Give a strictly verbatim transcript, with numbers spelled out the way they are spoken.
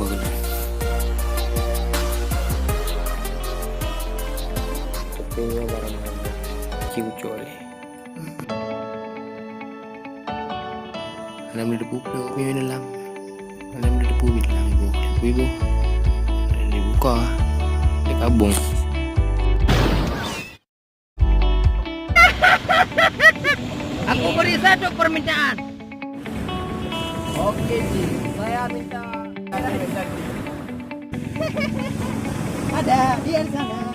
Tapi nyoe barang-barang ci ucok lé. Hana meuleudepu pih nyoe dalam. Hana meuleudepu bit lam ibu. Ibu. Hana dibuka. Dia kabung. Aku beri satu permintaan. Oke, Ji. Saya minta ada di sana.